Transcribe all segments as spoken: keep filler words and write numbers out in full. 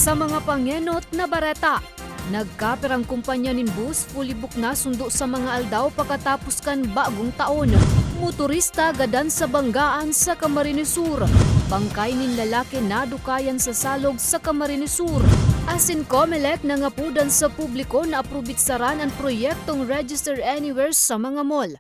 Sa mga pangenot na bareta, nagkapirang kumpanya nin bus fully book na sundo sa mga aldaw pakatapos kan bagong taon. Motorista gadan sa banggaan sa Camarines Sur. Bangkay nin lalaki nadukayan sa salog sa Camarines Sur. Asin Comelec nangapodan sa publiko na aprobitsaran an proyektong Register Anywhere sa mga mall.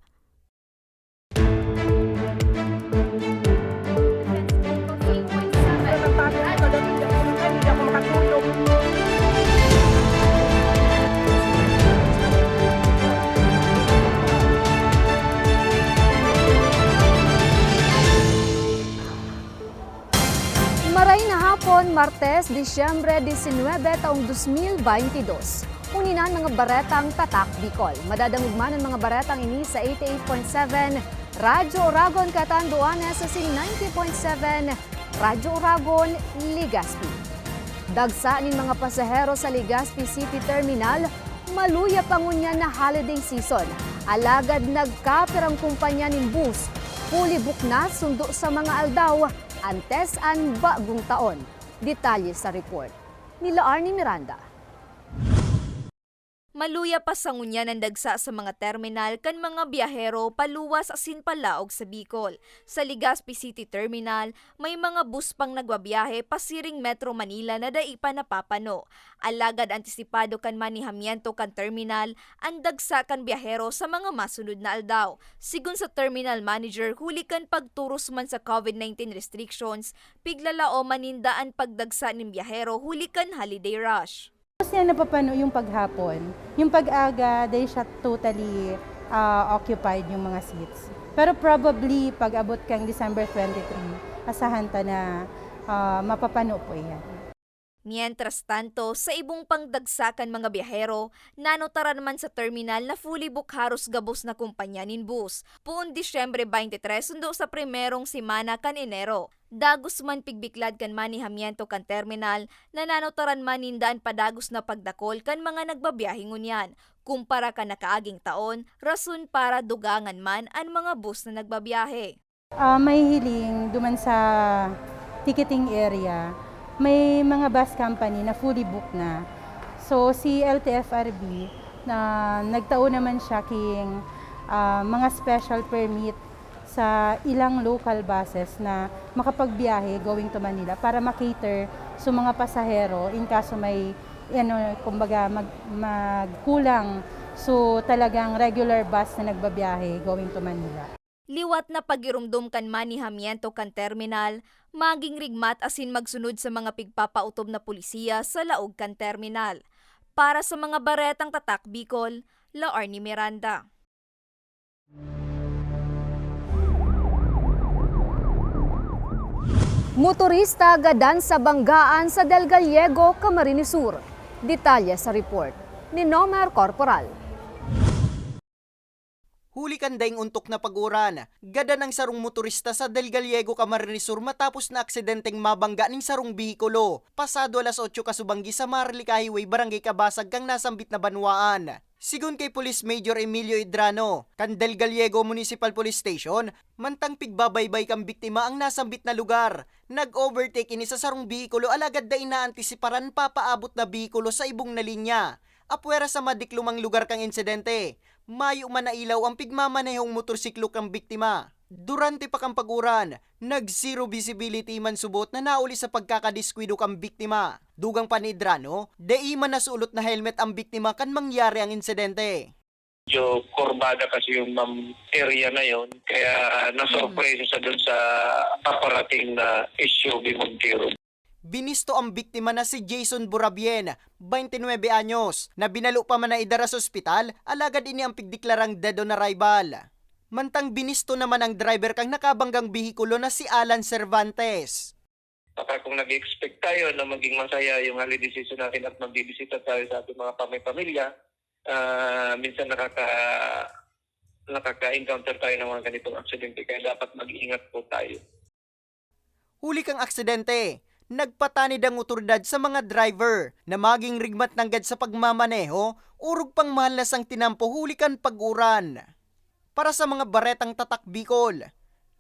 Maray na hapon, Martes, Disyembre disinwebe, taong dos mil baynte dos. Uni na an mga baretang Tatak Bicol. Madadangog man an mga baretang ini sa eighty-eight point seven Radyo Oragon, Catanduanes, asin ninety point seven Radyo Oragon, Legazpi. Dagsa nin mga pasahero sa Legazpi City Terminal, maluya pa ngunyan na holiday season. Alagad nagkapirang kumpanya nin bus, fully book na sundo sa mga aldaw antes an bagong taon. Detalye sa report nila Arnie Miranda. Maluya pa sa ngunyan an dagsa sa mga terminal kan mga biyahero paluwas asin palaog sa Bicol. Sa Legazpi City Terminal, may mga bus pang nagbabiyahe pasiring Metro Manila na dai pa napapano. Alagad antisipado kan manehamiento kan terminal an dagsa kan biyahero sa mga masunod na aldaw. Sigon sa terminal manager, huli kan pagturos man sa COVID nineteen restrictions, piglalaoman ninda an pagdagsa nin biyahero huli kan holiday rush. Tapos niya napapano yung paghapon. Yung pag-aga, dahil siya totally, ah, occupied yung mga seats. Pero probably, pag abot kang December twenty-three, asahan ta na, ah, mapapano po yan. Mientras tanto, sa ibong pangdagsa kan mga biyahero, nanotaran man sa terminal na fully book haros gabos na kumpanya nin bus. Poon Disyembre twenty-three sundo sa primerong semana kan Enero. Dagos man pigbiklad kan manehamiento kan terminal, na nanotaran man ninda an padagos na pagdakol kan mga nagbabiyahe ngunyan, kumpara kan nakaaging taon, rason para dugangan man an mga bus na nagbabiyahe. Ah, mahihiling duman sa ticketing area, may mga bus company na fully booked na. So, si L T F R B, na nagtao naman siya king, ah, mga special permit sa ilang local buses na makapagbiyahe going to Manila para ma-cater sa mga pasahero in kaso may, ano, kumbaga, mag-, magkulang. So, talagang regular bus na nagbabiyahe going to Manila. Liwat na pagiromdom kan manehamiento kan terminal, maging rigmat asin magsunod sa mga pigpapautob na polisiya sa laog kan terminal. Para sa mga baretang Tatak Bicol, La Arnie Miranda. Motorista gadan sa banggaan sa Del Gallego, Camarines Sur. Detalye sa report ni Nomer Corporal. Huli kan daing ontok na pag-uran, gadan ang sarong motorista sa Del Gallego, Camarines Sur matapos na aksidenteng mabangga ning sarong behikulo, pasado alas otso kasubanggi sa Maharlika Highway, Barangay Cabasag kan nasambit na banwaan. Sigon kay Police Major Emilio Idrano, kan Del Gallego Municipal Police Station, mantang pigbabaybay kan biktima ang nasambit na lugar, nag-overtake ini sa sarong behikulo alagad dai naantisipar an papaabot na behikulo sa ibong na linya. Apwera sa madiklomang lugar kan insidente, mayo man nailaw ang pigmamanehong motorsiklo kan biktima. Durante pa kan pag-uran, nag-zero visibility man subot na nauli sa pagkakadiskwido kan biktima. Dugang pa ni Idrano, dai man nasuot na helmet ang biktima kan mangyari ang insidente. Medyo kurbada kasi yung, um, area na yon, kaya nasurpresa siya dun sa paparating na S U V Montero. Binisto ang biktima na si Jason Burabien, twenty-nine anyos, na binalo pa man na idara sa ospital, alagad ini ang pigdeklarang dead on arrival. Mantang binisto naman ang driver kan nakabanggang behikulo na si Alan Cervantes. Baka kung nag-expect tayo na maging masaya yung holiday season natin at magbibisita tayo sa ating mga pamay-pamilya, ah, minsan nakaka-, nakaka-encounter tayo ng mga ganitong aksidente, kaya dapat mag-iingat po tayo. Huli kan aksidente, nagpatanid ang otoridad sa mga driver na maging rigmat nanggad sa pagmamaneho, orog pang mahal na sang tinampo huli kan pag-uran. Para sa mga baretang Tatak Bicol,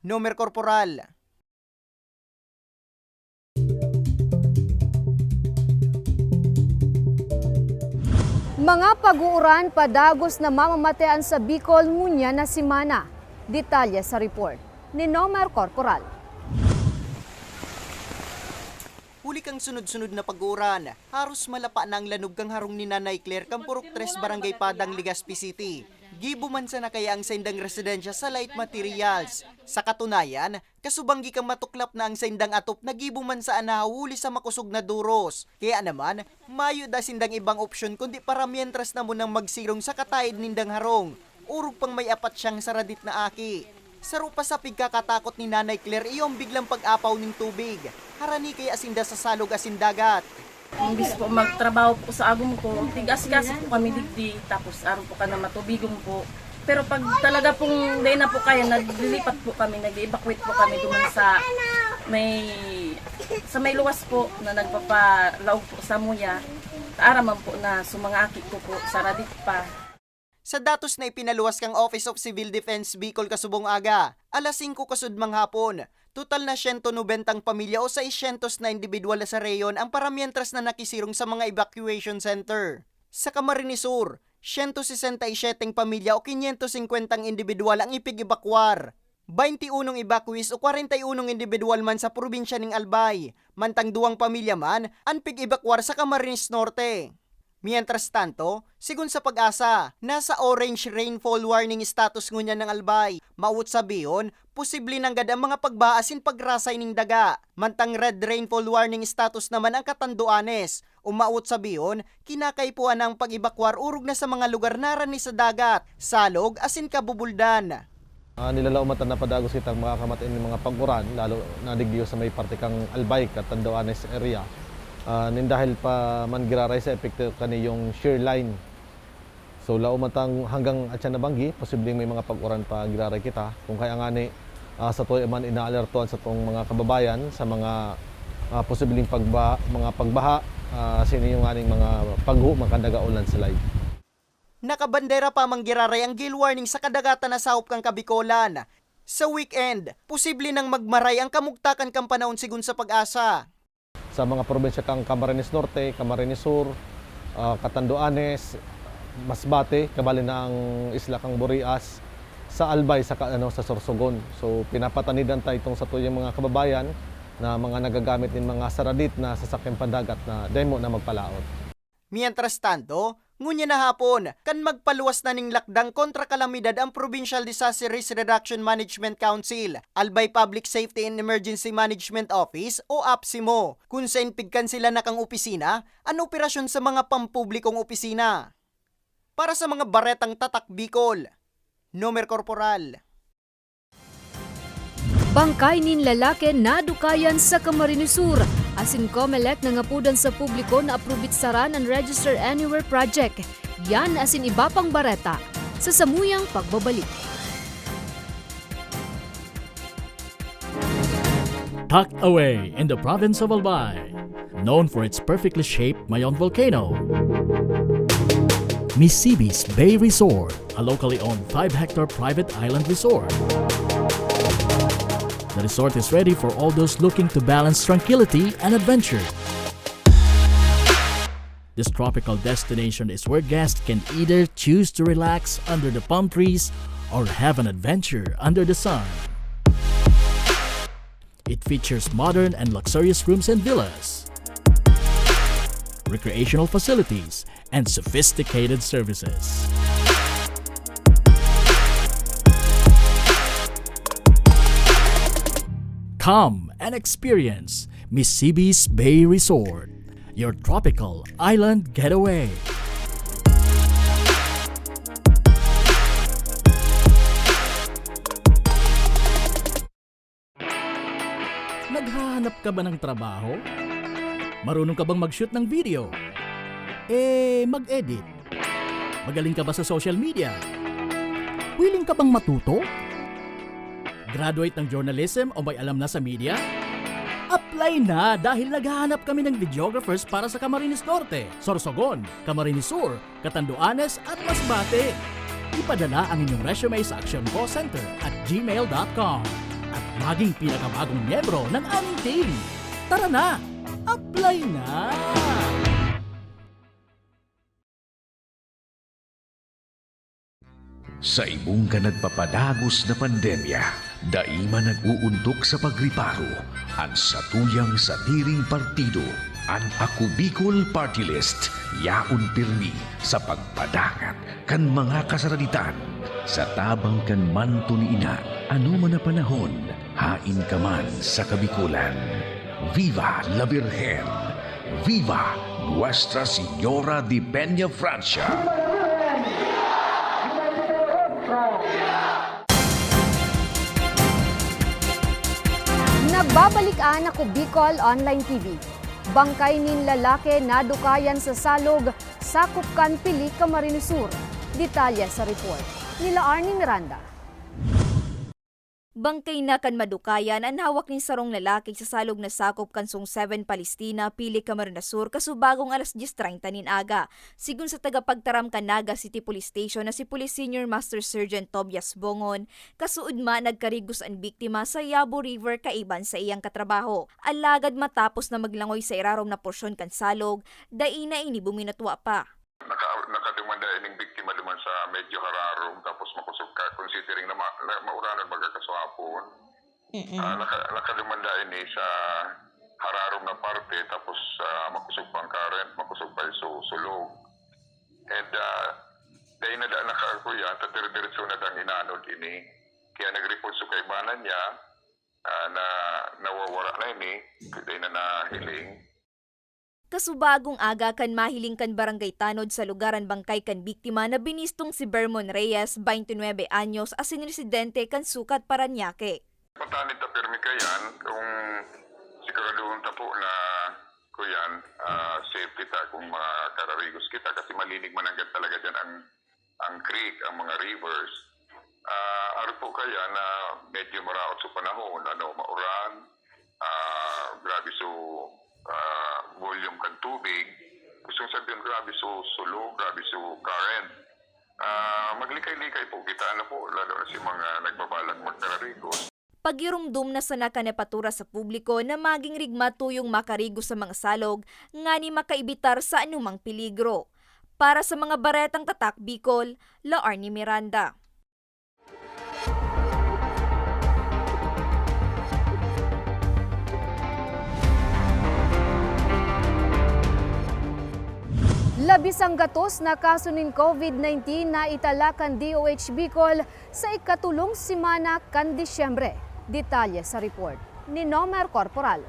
Nomer Corporal. Mga pag-uuran padagos na mamamatean sa Bicol ngunyan na semana. Detalye sa report ni Nomer Corporal. Huli kan sunod-sunod na pag-uuran, haros malapa na ang lanog kan harong ni Nanay Claire kan Purok Tres, Barangay Padang, Legazpi City. Gibo man sana kaya ang saindang residensya sa light materials. Sa katunayan, kasubanggi kan matuklap na ang saindang atop na gibo man sana huli sa makosog na duros. Kaya naman, mayo daa sindang ibang opsyon kundi para miyentras na munang magsirong sa kataed nindang harong, orog pang may apat siyang saradit na aki. Saro pa sa pigkakatakot ni Nanay Claire iyo ang biglang pag-apaw nin tubig, harani kaya sinda sa salog asin dagat. Imbis po magtrabaho po sa agom ko, tig-asikaso po kami digdi, tapos aron po ka na matubigon po. Pero pag talaga pong dahil na po kaya, naglilipat po kami, nag-evacuate po kami doon sa may, sa may luwas po na nagpapalaog po sa muya. Taaraman po na sumangaki ko po, saradit pa. Sa datos na ipinaluwas kan Office of Civil Defense Bicol kasubong aga, alas singko kasudmang hapon, total na siyento nobentang pamilya o seiscientos na indibidwal sa rehiyon ang paramientras na nakisirong sa mga evacuation center. Sa Camarines Sur, siyento sesenta y siyete pamilya o kinyentos singkwenta indibidwal ang ipig-ebakwar. Baynti unong evacuees o kwarenta y unong indibidwal man sa probinsya ning Albay, mantang duwang pamilya man an pig-ebakwar sa Camarines Norte. Mientras tanto, sigon sa PAGASA, nasa orange rainfall warning status ngunyan ang Albay. Mawot sabihon, posible nanggad ang mga pagbaha asin pagrasay ning daga. Mantang red rainfall warning status naman ang Catanduanes. O mawot sabihon, kinakaipuhan na ang pag-ebakwar orog na sa mga lugar na harani sa dagat, salog asin kabubuldan. Ah, nilalaom ta na padagos kitang makakamati nin mga pag-uran, lalo na digdi sa may parte kan Albay, Catanduanes area. Ah, nin dahil pa man giraray sa epekto kaniyong shear line. So, laom man tang hanggang atyan na banggi, posibleng may mga pag-uran pa giraray kita. Kung kaya ngani, ah, satuya man inaalertoan satong mga kababayan sa mga, ah, posibleng pagba-, mga pagbaha, ah, asin iyo nganing mga pagguho man kan daga o landslide. Nakabandera pa man giraray ang gale warning sa kadagatan na sahop kan Kabikolan. Sa weekend, posible nang magmaray ang kamugtakan kan panahon sigon sa PAGASA. Sa mga probinsya kan Camarines Norte, Camarines Sur, ah, Catanduanes, Masbate, kabali na ang isla kan Burias, sa Albay, sa ka-, ano, sa Sorsogon. So, pinapatanidan ta itong satuyang mga kababayan na mga nagagamit nin mga saradit na sasakyang pandagat na dai mo na magpalaot. Mientras tanto, ngunyan na hapon, kan magpaluwas na ning lakdang kontra kalamidad ang Provincial Disaster Risk Reduction Management Council, Albay Public Safety and Emergency Management Office o APSEMO, kun saen pigkanselan na kan opisina an operasyon sa mga pampublikong opisina. Para sa mga baretang Tatak Bicol, Nomer Corporal. Bangkay nin lalaki nadukayan sa Camarines Sur, asin Comelec nangapodan sa publiko na aprobitsaran an Register Anywhere Project. Yan asin iba pang bareta sa samuyang pagbabalik. Tucked away in the province of Albay, known for its perfectly shaped Mayon volcano, Misibis Bay Resort, a locally owned five-hectare private island resort. The resort is ready for all those looking to balance tranquility and adventure. This tropical destination is where guests can either choose to relax under the palm trees or have an adventure under the sun. It features modern and luxurious rooms and villas, recreational facilities, and sophisticated services. Come and experience Misibis Bay Resort, your tropical island getaway. Naghahanap ka ba ng trabaho? Marunong ka bang mag-shoot ng video? Eh, mag-edit? Magaling ka ba sa social media? Willing ka bang matuto? Graduate ng journalism o may alam na sa media? Apply na, dahil naghahanap kami ng videographers para sa Camarines Norte, Sorsogon, Camarines Sur, Catanduanes at Masbate. Ipadala ang inyong resume sa actioncallcenter at gmail dot com at maging pinakabagong miyembro ng aming team. Tara na! Apply na! Sa ibong kan nagpapadagos na pandemya, dai man nag-uuntok sa pagriparo an satuyang sadiring partido, an Ako Bicol Party List, yaon pirmi sa pagpadangat kan mga kasaraditan sa tabang kan manto ni Ina. Anoman na panahon, haen ka man sa Kabikolan. Viva la Virgen! Viva Nuestra Señora de Peña Francia! Nagbabalik an Ako Bicol Online T V. Bangkay nin lalaki nadukayan sa salog, sakop kan Pili, Camarines Sur. Detalye sa report nila Arnie Miranda. Bangkay na kan madukayan an hawak nin sarong lalaki sa salog na sakop kan Song Seven Palestina, Pili, Camarines Sur, kasubagong alas dyes treinta nin aga. Sigon sa tagapagtaram kan Naga City Police Station na si Police Senior Master Sergeant Tobias Bongon, kasuodma nagkarigos an biktima sa Yabo River kaiba sa iyang katrabaho. Alagad matapos na maglangoy sa irarom na porsyon kan salog, dai na ini buminatwa pa. Naka-, nakadumanda ining biktima duman sa medyo hararom, tapos makosog ka, considering na ma-, na mauranan baga kaswapon. Mm. Ah, naka-, nakadumanda ini sa hararom na parte, tapos, ah, makosog pa ang current, makosog pa yung su-, sulog. And, ah, dahil na, na nakakuya, ta dire-diretso na dang inanod ini. Kaya nag-report sa kaibanan niya, ah, na nawawara na ini, dahil na nahiling. Kasubagong aga kan mahiling kan Barangay Tanod sa lugar an bangkay kan biktima na binistong si Bermon Reyes, twenty-nine anyos, asin residente kan sukat Parañaque. Patanid ta pirmi kayan, kung siguraduhon ta po na, kuyan, ah, safe kita kung makararigos kita, kasi malinig man hanggang talaga dyan ang, ang creek, ang mga rivers. Ah, ari po kaya na medyo maraot sa panahon, ano, mauran, ah, grabe so, ah, volume kan tubig, gusto kong sabihin, grabe so sulog, grabe so current. Ah, maglikay-likay po kita, ano po, lalo na si mga nagbabalak magkararigos. Pagirumdom na sana kan napatura sa publiko na maging rigma tuyong makarigos sa mga salog ngani makaibitar sa anumang peligro. Para sa mga Baretang Tatak Bicol, La Arnie Miranda. Labis ang gatos na kaso nin COVID nineteen na itala kan D O H Bicol sa ikatulong semana kan Disyembre. Detalye sa report ni Nomer Corporal.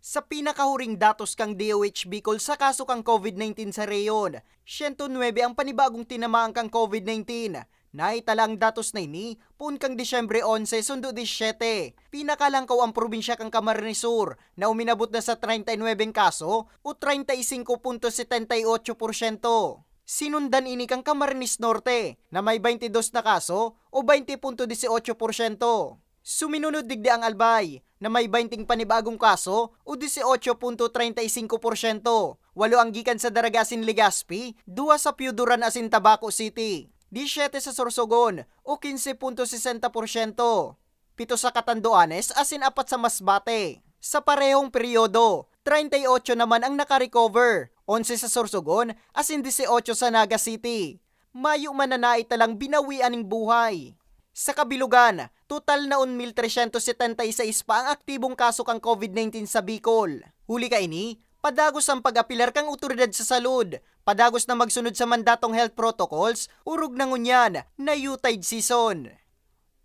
Sa pinakahuring datos kan D O H Bicol sa kaso kan COVID nineteen sa rehiyon, siyento nuebe ang panibagong tinamaan kan COVID nineteen. Naitala ang datos na ini poon kan Disyembre onse sundo disyete. Pinakalangkaw ang probinsya kan Camarines Sur na uminabot na sa treinta y nuebe kaso o treinta y cinco punto setenta y ocho porsyento. Sinundan ini kan Camarines Norte na may baintidos na kaso o baynte punto disyotso porsyento. Suminunod digdi ang Albay na may baynting panibagong kaso o disyotso punto treinta y cinco porsyento. Walo ang gikan sa Daraga asin Legazpi, duwa sa Pioduran asin Tabaco City. Disyete sa Sorsogon o kinse punto sesenta porsyento. Pito sa Catanduanes asin apat sa Masbate. Sa parehong peryodo, treinta y ocho naman ang nakarecover, onse sa Sorsogon asin disyotso sa Naga City. Mayo man na naitalang binawian nin buhay. Sa kabilugan, total na un mil tresyentos setenta y seis pa ang aktibong kaso kan COVID nineteen sa Bicol. Huli kaini, padagos ang pag-apelar kan awtoridad sa salud, padagos na magsunod sa mandatong health protocols, orog na ngunyan na Yuletide season.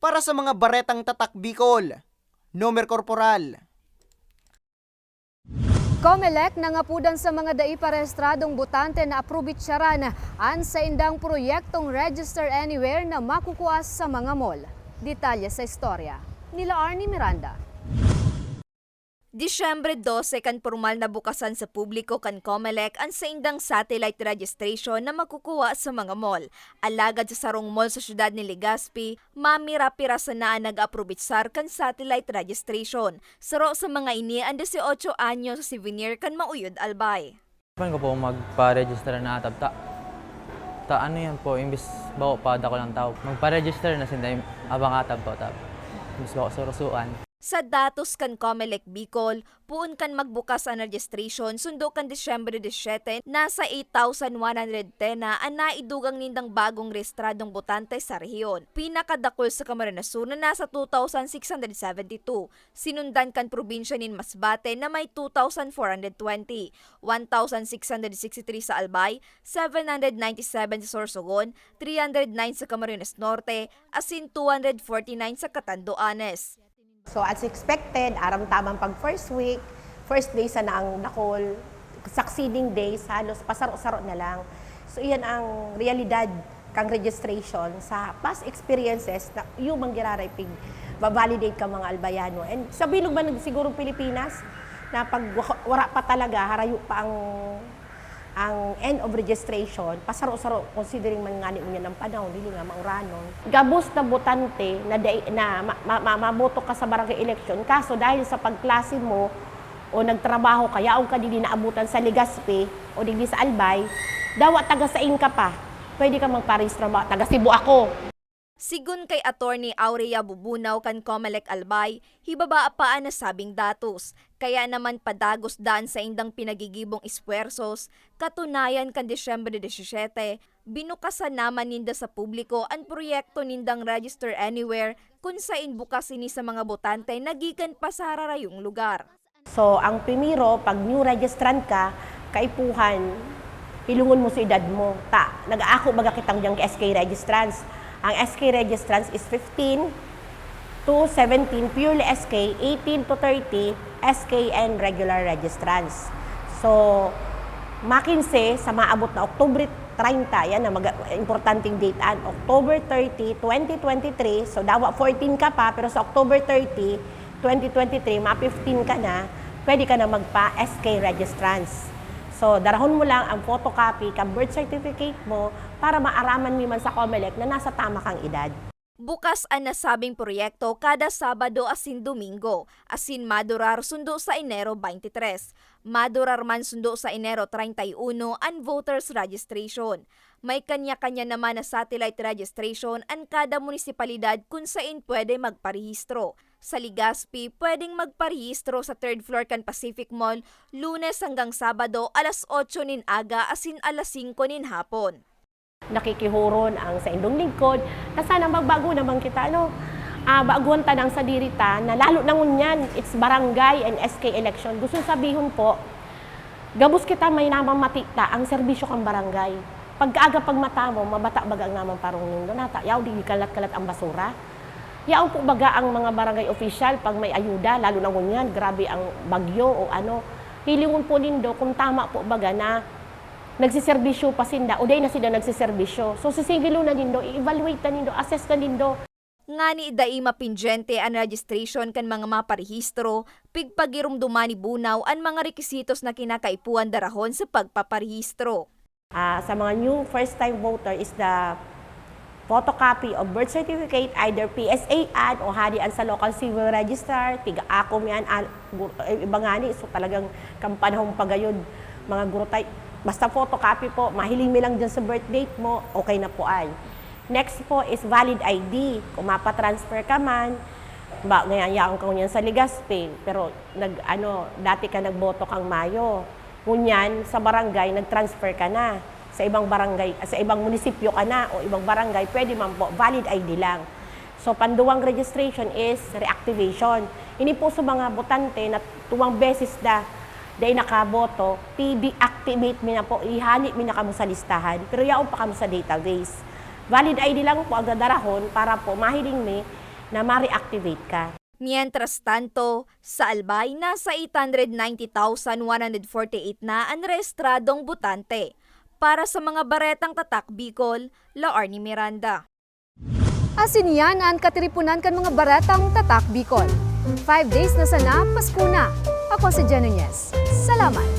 Para sa mga Baretang Tatak Bicol, Nomer Corporal. Comelec nangapodan sa mga dai pa rehistradong botante na aprobitsaran an saindang proyektong Register Anywhere na makukua sa mga mall. Detalye sa istorya nila Arnie Miranda. Disyembre dose kan pormal na bukasan sa publiko kan Comelec an saindang satellite registration na makukua sa mga mall. Alagad sa sarong mall sa siyudad ni Legazpi, mamira-pira sana an nag-aprobitsar kan satellite registration. Saro sa mga ini an disyotso anyos si Venier kan Mauyod, Albay. Pan ko po magpa-register na atab ta, ta ano yan po, imbis bako pa dakul ang tao. Magpa-register na sinda, abang atab po, tab. Imbis bako surusuan. Sa datos kan Comelec Bicol, poon kan magbukas an registration sundo kan Disyembre disisiete, nasa eight thousand one hundred ten na an naidugang nindang bagong rehistradong botante sa rehiyon. Pinakadakul sa Camarines Sur na nasa two thousand six hundred seventy two, sinundan kan probinsya nin Masbate na may two thousand four hundred twenty, one thousand six hundred sixty three sa Albay, seven hundred ninety seven sa Sorsogon, three hundred nine sa Camarines Norte, asin two hundred forty nine sa Catanduanes. So as expected, aram ta man pag first week, first day sana ang dakul, succeeding days, halos pasaro-saro na lang. So iyan ang realidad kang registration sa past experiences na yung mang giraray pig validate ka mga Albayano. And sa bilog man siguro Pilipinas, na pag wa- wara pa talaga, harayo pa ang ang end of registration, pasaro-saro, considering man ngani ngunyan ang panahon, dili nga mauranon. Gabos na botante na, dai, na ma, ma, ma, maboto ka sa barangay election, kaso dahil sa pagklase mo o nagtrabaho ka, yaon ka digdi naabutan sa Legazpi o digdi sa Albay, dawa taga sain ka pa, pwede ka magparehistro, ba, taga Cebu ako. Sigon kay Attorney Aurea Bubunaw kan Comelec Albay, hibaba pa an nasabing datos, kaya naman padagos daa an saindang pinagigibong espuwersos. Katunayan, kan Disyembre disisiete, binukasan naman ninda sa publiko an proyekto nindang Register Anywhere, kun sain bukas ini sa mga botante na gikan pa sa hararayong lugar. So, ang primero, pag new registrant ka, kaipuhan, hilingon mo sa edad mo. Ta, nag-aako baga kitang diyang S K registrants. Ang S K registrants is fifteen to seventeen, purely S K, eighteen to thirty, S K and regular registrants. So, makinse sa maabot na October treinta, yan na mag- importanteng date an October thirty, twenty twenty-three. So, dawa fourteen ka pa, pero sa October thirty, twenty twenty-three, ma fifteen ka na, pwede ka na magpa-S K registrants. So, darahon mo lang ang photocopy kan birth certificate mo para maaraman mi man sa Comelec na nasa tama kang edad. Bukas an nasabing proyekto kada Sabado asin Domingo, asin madurar sundo sa Enero twenty-three. Madurar man sundo sa Enero treinta y uno an voters registration. May kanya-kanya naman na satellite registration an kada munisipalidad kun sain pwede magparehistro. Sa Legazpi, pwedeng magparehistro sa third floor kan Pacific Mall, Lunes hanggang Sabado, alas otso nin aga asin alas singko nin hapon. Nakikihuron ang saindong lingkod na sana magbago naman kita, ano? Ah, baguhan ta nang sadiri ta na lalo na ngunyan, it's barangay and S K election. Gusto sabihon po, gabos kita may namamati ta ang serbisyo kan barangay. Pagkaaga pagmata mo, mabata baga ang namang parong nindo. Nata, yaw, di kalat-kalat ang basura. Yaon po baga ang mga barangay official pag may ayuda, lalo na ngunyan, grabe ang bagyo o ano. Hilingon po nindo kung tama po baga na nagsiserbisyo pa sinda o dai na sinda nagsiserbisyo. So, sisingilon na nindo, i-evaluate na nindo, assess na nindo. Ngani dai mapindyente an registration kan mga maparehistro, pigpagiromdoman ni Bunaw an mga requisitos na kinakaipuhan darahon sa pagpaparehistro. Ah, sa mga new first-time voter is the photocopy of birth certificate, either P S A an o hadi an sa local civil registrar, tiga-ako mi an, an, gu- eh, iba ngani, so talagang kan panahon pa gayod, mga gurutay, basta photocopy po, mahiling mi lang dyan sa birth date mo, okay na po ay. Next po is valid I D. Kung mapatransfer ka man, ba, ngayon yaon ka ngunyan sa Legazpi, pero nag, ano, dati ka nagboto kang Mayo. Ngunyan, sa barangay, nag-transfer ka na. Sa ibang barangay, sa ibang munisipyo ka na o ibang barangay, pwede man po, valid I D lang. So, panduwang registration is reactivation. Ini po sa mga botante na tuwang beses na dai nakaboto, i-deactivate mi na po, ihali mi na kamo sa listahan, pero yaon pa kamo sa database. Valid I D lang po ang dadarahon para po mahiling mi na ma-reactivate ka. Mientras tanto, sa Albay, nasa eight hundred ninety thousand one hundred forty-eight na an rehistradong botante. Para sa mga baretang Tatak Bicol, La Arnie Miranda. Asin iyan an katiriponan kan mga baretang Tatak Bicol. Five days na sana, Pasko na. Ako si Jen Nunez. Salamat!